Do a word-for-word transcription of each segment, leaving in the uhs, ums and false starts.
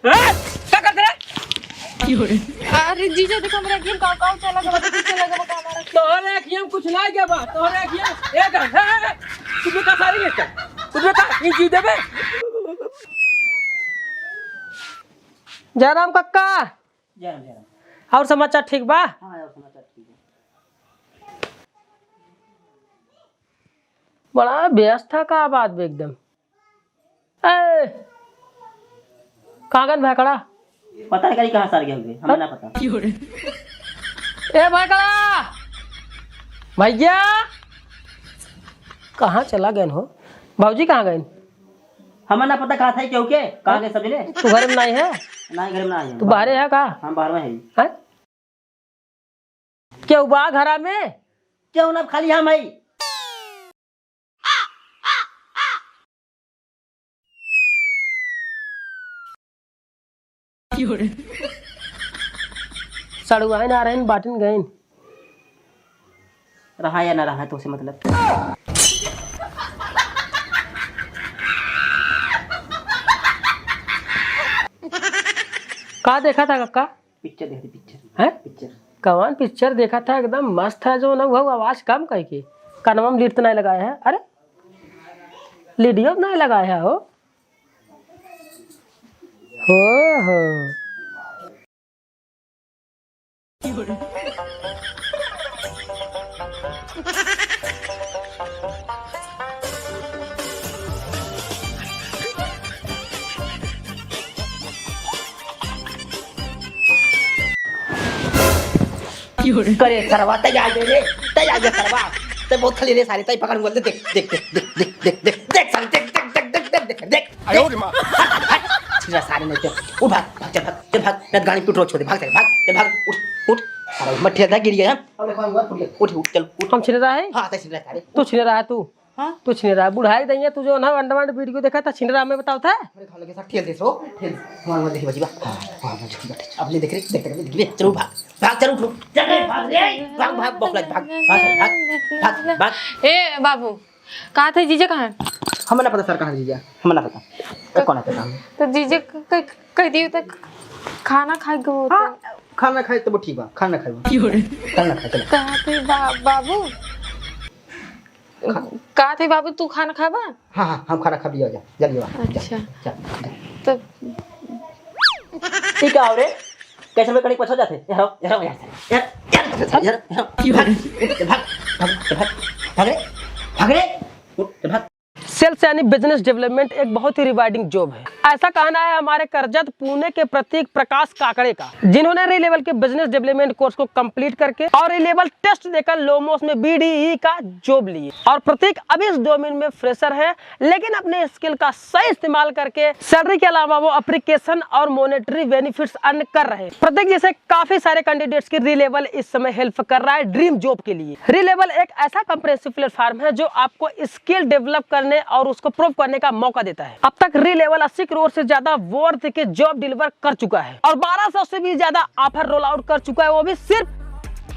ए, का करत रे? अरे जीजा, देखो, हमरा अखिया में काव काव चला गवा, देखो, चला गवा का हमारा। तोहरे अखिया में कुछ ना गवा, तोहरे अखिया में, ए, ए, ए, ए, कुछ भी का सारी है, कुछ भी का, इन जीव देबे। जय राम कक्का। जय राम, जय राम। और समाचार ठीक बा? हाँ, और समाचार ठीक है। बड़ा व्यस्त है का बात बे एकदम। ए, कहाँ गन भैकड़ा? पता नहीं कहीं कहाँ सार गए हुए, हमें ना पता। ए भैकड़ा, भैया, कहाँ चला गए हो? भौजी कहाँ गए? हमें ना पता कहाँ था, क्यों के, कहाँ गए सब जने? तू घर में नहीं है? नहीं, घर में नहीं है। तू बाहरे है का? हम बाहर में है। हैं? केहू बा घरा में? केहू ना, खाली हम हई। सड़ुआइन आ रहन, बाटिन गइन। रहा या ना रहा, तोसे मतलब। का देखा था कक्का? पिक्चर देख रही, पिक्चर। हैं? पिक्चर। कवन पिक्चर देखा था? एकदम मस्त है जो ना, वो आवाज कम कह के। कानवा में लीड तो नहीं लगाया है? अरे, लीडियो तो नहीं लगाया है हो? हो, हो। करे सरवा, तै आ गए रे, तै आ गए सरवा, तै बहुत खली रे सारे, तै पकड़ बोल दे, देख, देख, देख, सारे, देख, देख। आयो रे माँ। छिनरा सारे नहीं तो, उठ भाग, भाग, चल भाग, चल भाग, नहीं तो गाड़ी टूट रो छोड़ दे, भाग, चल भाग, चल भाग, उठ, उठ। अरे मत ठेल, गिर गया। अरे कौन हुआ? उठ, उठ, चल, उठ। हम छिनरा है? हाँ, तै छिनरा सारे। तू छिनरा है तू। हाँ? तू छिनरा, बुढ़ाई दइया, तू जो ना अंडमान वीडियो देखा था, छिनरा हमें बताओ था? अरे, खा लगे साथ ठेल दे सो, ठेल। हमारे मत देखी बची बा। हाँ, हाँ, हाँ, ठीक बात है। अपने देख रही, देख, देख, देख, देख, चलो भाग। भाग, चल, उठ, उठ। चल रे, भाग रे, भाग, भाग, बकला, भाग, भाग, भाग, भाग, भाग। ए, बाबू, कहाँ थे जीजा, कहाँ हैं? हमें ना पता सर, कहाँ जीजा, हमें ना पता। ए, कौन है तेरा? तो जीजा क-, क-, कह दियो तो खाना खाए के होता। हाँ, खाना खाए तो वो ठीक बा, खाना खाए वो। खाना खाए, चलो। कहाँ थे बा-, बाबू? खा- का थे बाबू, तू खाना खाबा? हाँ, हाँ, हम खाना खा लिया, जा, जा लिया, जा, अच्छा। जा, जा। तो ई का हो रे? कैसे में कड़ी पछो जाते? यार, यार, यार, यार, यार, यार, यार, भाग, उठ, भाग, भाग, भाग, भाग रे, भाग रे, उठ, भाग। सेल्स यानी बिजनेस डेवलपमेंट एक बहुत ही रिवार्डिंग जॉब है। ऐसा कहना है हमारे करजत पुणे के प्रतीक प्रकाश काकड़े का, जिन्होंने री लेवल के बिजनेस डेवलपमेंट कोर्स को कंप्लीट करके और री लेवल टेस्ट देकर लोमोस में बीडीई का जॉब लिए। और प्रतीक अभी इस डोमेन में फ्रेशर है, लेकिन अपने स्किल का सही इस्तेमाल करके सैलरी के अलावा वो एप्रिसिएशन और मॉनेटरी बेनिफिट्स अर्न कर रहे हैं। प्रतीक जैसे काफी सारे कैंडिडेट्स की री लेवल इस समय हेल्प कर रहा है ड्रीम जॉब के लिए। री लेवल एक ऐसा कॉम्प्रिहेंसिव प्लेटफॉर्म है जो आपको स्किल डेवलप करने और उसको प्रूव करने का मौका देता है। अब तक री लेवल अस्सी करोड़ से ज्यादा वर्थ के जॉब डिलीवर कर चुका है और बारह सौ से भी ज्यादा ऑफर रोल आउट कर चुका है, वो भी सिर्फ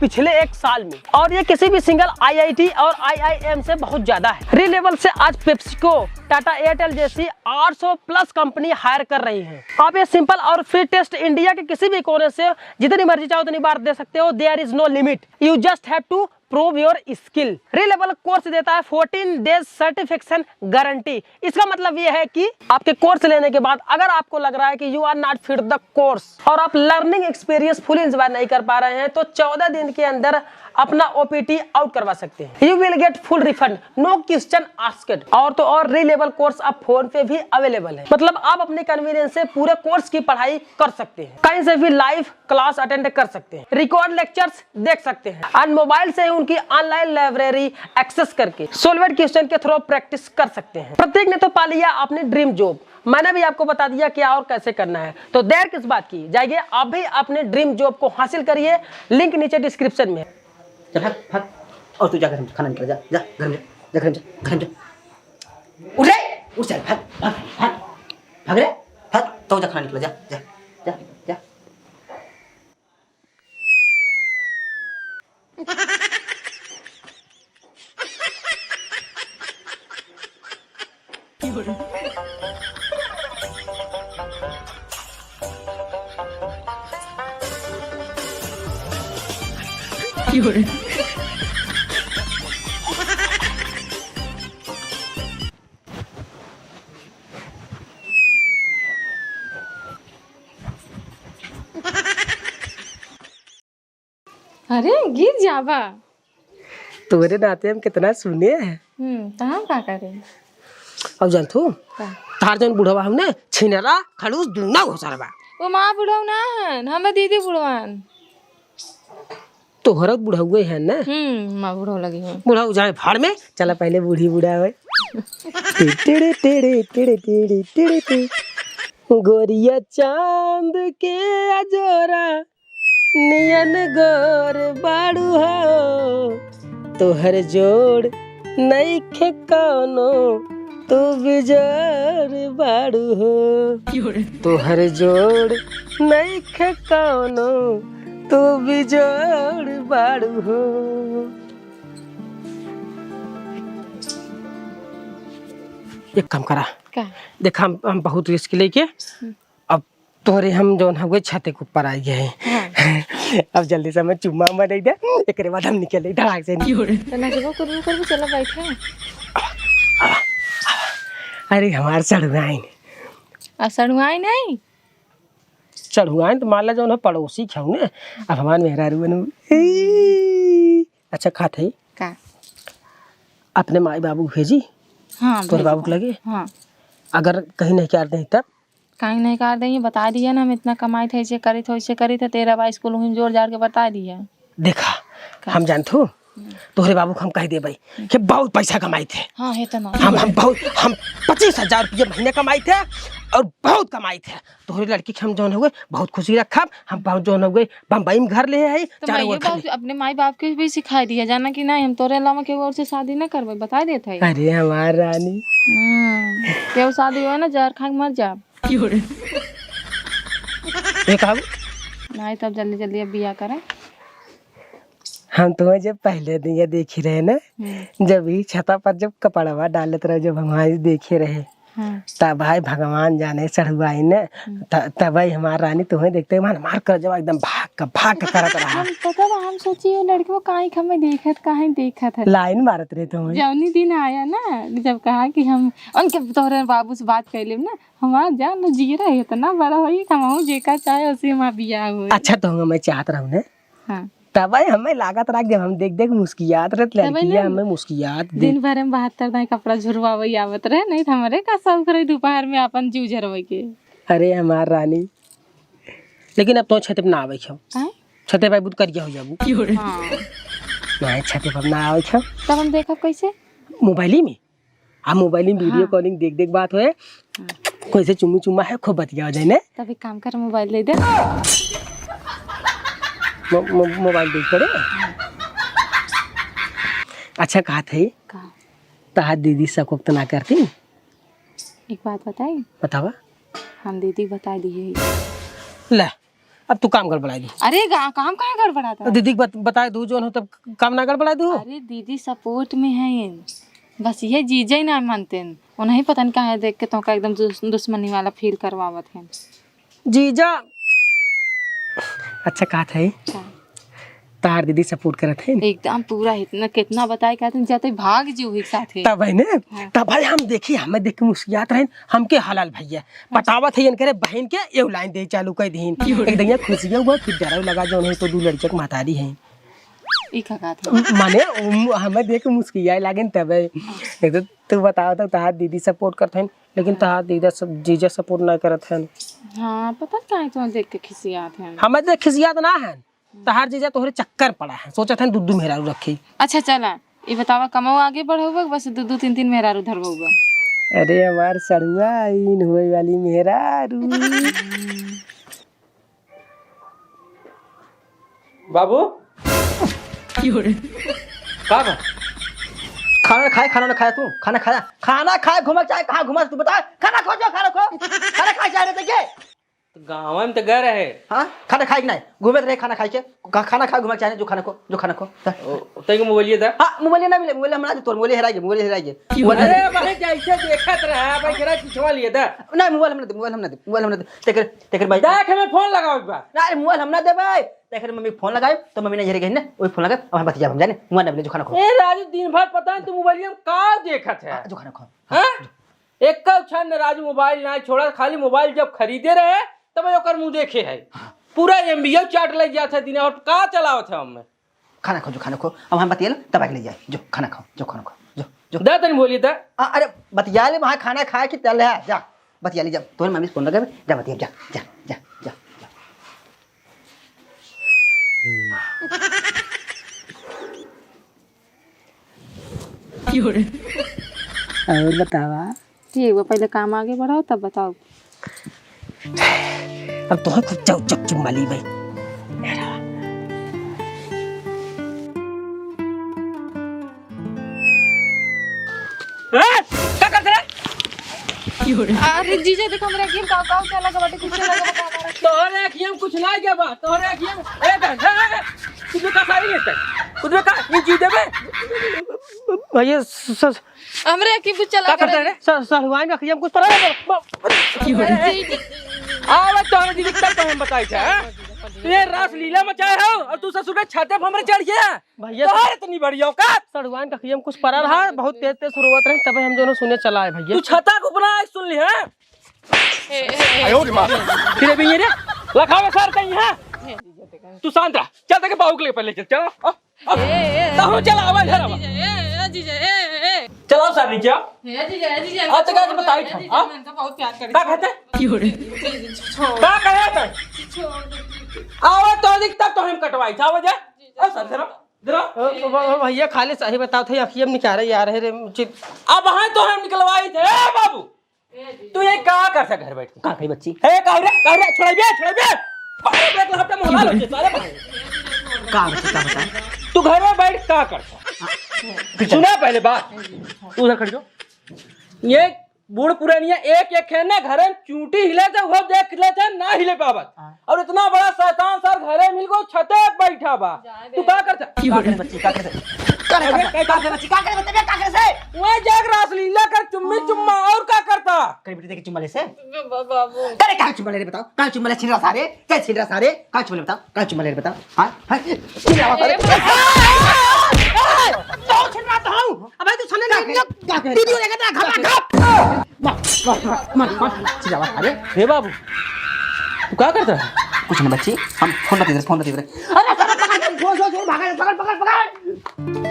पिछले एक साल में। और ये किसी भी सिंगल आईआईटी और आईआईएम से बहुत ज्यादा है। री लेवल से आज पेप्सिको, टाटा एयरटेल जैसी आठ सौ प्लस कंपनी हायर कर रही है। आप ये सिंपल और फ्री टेस्ट इंडिया के किसी भी कोने से जितनी मर्जी चाहो उतनी बार दे सकते हो। There is no limit, you just have to prove your skill। री लेवल कोर्स देता है फोर्टीन डेज सर्टिफिकेशन गारंटी। इसका मतलब ये है कि आपके कोर्स लेने के बाद अगर आपको लग रहा है कि you are not fit the course और आप लर्निंग एक्सपीरियंस फुल एंजॉय नहीं कर पा रहे हैं, तो चौदह दिन के अंदर अपना ओपीटी आउट करवा सकते हैं। You will get full refund, no question asked। और तो और, री लेवल कोर्स अब फोन पे भी अवेलेबल है, मतलब आप अपने कन्वीनियंस से पूरे कोर्स की पढ़ाई कर सकते हैं, कहीं से भी लाइव क्लास अटेंड कर सकते हैं, रिकॉर्ड लेक्चर्स देख सकते हैं, एंड मोबाइल से ही उनकी ऑनलाइन लाइब्रेरी एक्सेस करके सॉल्वड क्वेश्चन के थ्रू प्रैक्टिस कर सकते हैं। प्रतीक ने तो पा लिया अपनी ड्रीम जॉब, मैंने भी आपको बता दिया क्या और कैसे करना है। तो देर किस बात की, जाइए आप भी अपने ड्रीम जॉब को हासिल करिए, लिंक नीचे डिस्क्रिप्शन में है। जा भाग, भाग। और तू जा घर में खाना निकाल, जा, जा घर में जा, जा घर में जा, घर में जा। उठ रे, उठ चल, भाग, भाग, भाग, भाग रे, भाग। तो जा खाना निकाल, जा, जा, जा, जा। अरे, गिर जाबा। तोरे नाते हम कितना सुने हैं। हम्म, त हम का करें? अब जानथू, का? तार जौन बुढ़वा हऊ ने, छिनरा, खड़ूस, दूना घोसरवा। वो माँ बुढ़ऊ ना हन, हमें दीदी बुढ़वान। तोहरा बुढ़ऊ है ना? हम्म, माँ बुढ़ऊ लगी है। बुढ़ऊ जाए भाड़ में, चला पहले बूढ़ी बुढ़ा होए। टिड़े टिड़े टिड़े टिड़े टिड़े टिड़े। गोरिया चांद के अजोरा नियन गोर बाड़ू हो, तोहर जोड़ नइखे कौनो, तू बिजोर बाड़ू हो। तोहर जोड़ नइखे कौनो, तू बिजोर बाड़ू हो। एक काम करा। का? देख, हम, हम बहुत रिस्क लेके हम्म। अब तोहरे हम जौन हउए छते के ऊपर आइ गए हैं। हाँ। अब जल्दी से हमें चुम्मा उम्मा दे दे, एकरे बाद हम निकले धड़ाक से। तो नचबो कुदबो करबो, चलो बैठे। अरे हमार सड़ुआइन। आ सड़ुआइन नहीं? सड़ुआइन तो मान ला जौन है पड़ोसी खाऊ ने, अब हमार मेहरारू बनू। ई, अच्छा खात है? का? अपने माई बाबू भेजी? हाँ, तोर भेजी। बाबू के लगे? हाँ। अगर कहीं नहीं कर दे तब? काहे नहीं कर देंगे, बता दिया ना, हम इतना कमाई थे, ऐसे करी थे, वैसे करी थे, तेरा बा स्कूल वहीं जोड़ जाड़ के बता दिया। देखा, का? हम जानत हो, हम्म। तोहरे बाबू को हम कह देबै कि बहुत पैसा कमाई थे। हाँ, है तो ना। हम, हम बहुत, हम पच्चीस हजार रुपये महीने कमाई थे और बहुत कमाई थे। तोहरे लड़की के हम जौन हुए बहुत खुशी रखब, हम बहुत जौन हुए बम्बई में घर ले आई, तो चारों मैं ओर ये घर बात ले। अपने माई बाप के भी सिखाई दिया, जाना कि नहीं, हम तोरे अलावा केहू और से शादी ना करबै, बता देत है। अरे हमार रानी। हम्म, केहू शादी हुआ ना, जहर खा के मर जाब। ये कहब? नहीं, तब जल्दी जल्दी अब बियाह करा। हम तुम्हें जब पहले दिन ये देखी रहे ना, हम्म। जब ई छता पर जब कपड़वा डालत रहे, जब हम वहाँ देखे रहे, हाँ। तब भाई भगवान जाने चढ़ुआई ने, हम्म। त-, तब भाई हमार रानी तुम्हें देखते ही मन हमार कर जब एकदम भाग का, भाग का करत रहा। हम पता बा, हम सोची ये लड़की वो काहे के हमें देखत, काहे देखत है। लाइन मारत रहे तुम्हें। जौनी दिन आया ना, जब कहा कि हम उनके तोहरे बाबू से बात कर लेब ना, हमार जान लो जी रहे, इतना बड़ा होई कि हमहू जेका चाहे उसी हमार बियाह होई। अच्छा, तो हम मैं चाहत रहूँ ने। हाँ। तब हमें लागत रहा कि हम देख देख मुस्कियात रहे, तब लड़कियाँ ना हमें मुस्कियात दे। दिन भर में बहत्तर दाई कपड़ा झुरवावे आवत रहे, नहीं तो हमरे का शौक रहे दोपहर में अपन जीव झरवे के। अरे हमार रानी, लेकिन अब तो छते पे ना आवे छो। काहे? छते पे बहुत करिया हो जाबू। हाँ। नहीं, छते पे ना आवे छो। तब हम देखब कैसे? मोबाइल में। आ मोबाइल में वीडियो हाँ। कॉलिंग देख देख बात होए, हाँ। कैसे चुम्मी चुम्मा है, खूब बतिया हो जाए ने। तब एक काम कर, मोबाइल दे दे। मो-, मो-, मोबाइल देख पड़े। अच्छा, कहा थे, का? तहार दीदी सकोप तो ना करती? एक बात बताई? बतावा। हम दीदी बता दिए। ले, अब तू काम गड़बड़ाई दू। अरे, गा-, काम काहे गड़बड़ाता? दीदी के बत-, बताए दू, जौन हो तब काम ना गड़बड़ाई दू। अरे, दीदी सपोर्ट में है, बस ये जीजे ना मानते हैं। उन्हें पता नहीं काहे देख के तोहका एकदम दुस-, दुश्मनी वाला फील करवावत है। जीजा, अच्छा कहत है, का? तार दीदी सपोर्ट करत है। एकदम पूरा इतना, कितना बताए, कहते हैं, जाते भाग जी वही साथे। तब है ने, हाँ। तब भाई हम देखी, हमें देख के मुस्कियात रहे, हमके हलाल भैया। पटावत है इनकरे बहन के, एगो लाइन दे चालू कर दीन। एक दइया खुशिया हुआ, फिर डराव लगा, जौन है तो दू लड़किया के महतारी है। ई का कहत है? माने, उम, हमें देख के मुस्कियाए लागेन तबे। एक तो तू बताओ तो तहार दीदी सपोर्ट करत हन, लेकिन तहार दीदा सब, जीजा सपोर्ट ना करत हन। हाँ, पता काहे तो देख के खिसियात हन। हमें देख खिसियात ना हन, तहार जीजा तोहरे चक्कर पड़ा है, सोचत हन दू दू मेहरारू रखी। अच्छा चला, ई बतावा, कमाओ आगे बढ़ाओगे, बस दू दू तीन तीन मेहरारू धरवाओगे? अरे हमार सड़ुआ, इन होए वाली मेहरारू। बाबू, का बा? खाना खाए, खाना ना खाया तू? खाना खाया? खाना खाए, घूमक चाहे कहाँ घूमा तू बता? खाना खो, जो खाना खो। खाना खाए चाहे रहते के? गाँव में तो गए रहे। हाँ, खाना खाए कि नहीं? घूमत रहे, खाना खाए के। खा-, खाना खाए, घूमे के चाहे, जो खाना खो, जो खाना खो। जा। ओ, तैं के मोबाइलिया दा। हाँ, मोबाइलिया ना मिले, मोबाइलिया हमरा दे, तोर मोबाइलिया हेराइ गए, मोबाइलिया हेराइ गए। मोबाइल अरे भाई, जैसे देखत रहा, भाई, केरा पिछवा लिए दा। नहीं, मोबाइल हमरा दे, मोबाइल हमरा दे, मोबाइल हमरा दे। तेकर, तेकर भाई। देख, हमें फोन लगावे के बा। ना, अरे, मोबाइल हमरा दे भाई। तेकर मम्मी के फोन लगाए, तो मम्मी नहीं हेरे गई ना, वही फोन लगाए, अब हम बतिया, हम जाने, मोबाइल ना मिले, जो खाना खो। ए राजू, दिन भर पता नहीं तू मोबाइलिया में का देखत है? हाँ, जो खाना खो। हाँ? हाँ? एक क्षण राजू मोबाइल ना छोड़ा, खाली मोबाइल जब खरीदे रहे, तब ओकर मुंह देखे है। हाँ। पूरा एमबीओ चाट लग जात है दिने, और का चलावत है हमें? खाना खो, जो खाना खो, अब हम बतियल, तब आके ले जाए, जो खाना खो, जो खाना खो, जो, जो। दे तनी बोली दे। आ, अरे, बतिया ले, वहाँ खाना खाए कि चल है, जा, बतिया ले, जा, तोहरे मम्मी से फोन लगे, जा, बतिया, जा, जा, जा, जा, जा। और बतावा। ठीक बा, पहिले काम आगे बढ़ाओ, तब बताओ। अब तोहर कुछ चौक चौक चुम्मा ली भाई। ए, का करत रे? अरे जीजा, देख, हमरा अखिया में काव काव चला गवा बाटे, कुछ चला गवा बाटे। तोहरे अखिया में कुछ ना गवा बा, तोहरे अखिया में, ए, ए, ए, ए, कुछ का सारी लेते, कुछ का, ये चीज देबे? भैया, स-, स-, हमरे अखिया में कुछ चला का करता है रे? स-, सड़ुआइन का अखिया में कुछ पड़ा है? जीजा। आवे तोहरे दीदी, तब तो हम बताई थे, हाँ? तू ये रासलीला मचाए हो और तू ससुर के छाते पर हमरे चढ़ गया। भैया, तोहर इतनी बड़ी औकात। सड़ुआइन का अखिया में कुछ पड़ा रहा, बहुत तेज तेज रोवत रहे, तबे हम दोनों सुने चला आए भैया। तू छाता के ऊपर आए सुन ली, हाँ? ए, ए, ए, आयो रे माँ। फिर अभी ये रे, लखावे सर कहीं है। तू शांत रह, चल तेरे बाबू के लिए पहले चल, चल, आ, आ। ए, ए, ए। ताहू चल, आवा इधर आवा। जीजा, ए, ए, जीजा, ए, ए, ए। चलाओ सर नीचे, आ। ए, जीजा, ए, जीजा, आज तक आज छोड़ दो, बताई ए, था, जीजा, हाँ? मैं इनका बहुत प्यार करती का हूँ। कहते? जीजा, छोड़। का कहे थे? छोड़ दो, जीजा। आवा तो दिखता तो हम कटवाई था, आवा जा। जीजा, आ, सर, छोड़ जरा। दो। जरा। ओ, ओ, ओ, भैया, खाली सही बताओ थे, अखियम निकाले यार, हे रे, चित- अब हाँ तो हम निकलवाई थे, ए बाबू। तू ये का कर सक घर बैठ के? का कही बच्ची? हे, का रे, का रे, छोड़ाइबे, छोड़ाइबे। बाहर बैठ ला, हफ्ते मोहल्ला लग के, सारे भाई। का बच्ची, का बता? तू घर में बैठ का कर सक? हाँ। सुना पहले बात। तू उधर खड़ी हो। ये बूढ़ पुरानिया एक एक है ना, घर में चूंटी हिले थे, वो देख ले थे, ना हिले पावत। हाँ। और इतना बड़ा शैतान सर घरे मिल गो, छते पे बैठा बा। जाए तू दे। का करता? का करे बच्ची, का करे? का करे अरे, बच्ची, का करे बच्ची, का करे बच्ची, का करे से? वहाँ जाके रासलीला कर, चुम्मी चुम्मा, और का करता? करे बेटी, देखे चुम्मा ले से? ब-, ब-, बाबू। करे, का चुम्मा ले रे बताओ? का चुम्मा ले छिन रहा सारे? क्या छिन रहा सारे? का चुम्मा ले बताओ? का चुम्मा ले रे बताओ? हाँ? हाँ? छिन रहा सारे? अरे, बाबू। ए, ए, ए, तो छिन रहा तो हूँ। अबे तू सुने ना, का करे? का करे? वीडियो लेके तेरा घबरा घब। मार, मार, मार, मार, मार, चिल्लावा, अरे। हे बाबू, तू का करता है? कुछ ना बच्ची, हम फोन रख दे, फोन रख दे। अरे, पकड़, पकड़, फोन, फोन, फोन, भागा, पकड़, पकड़, पकड़।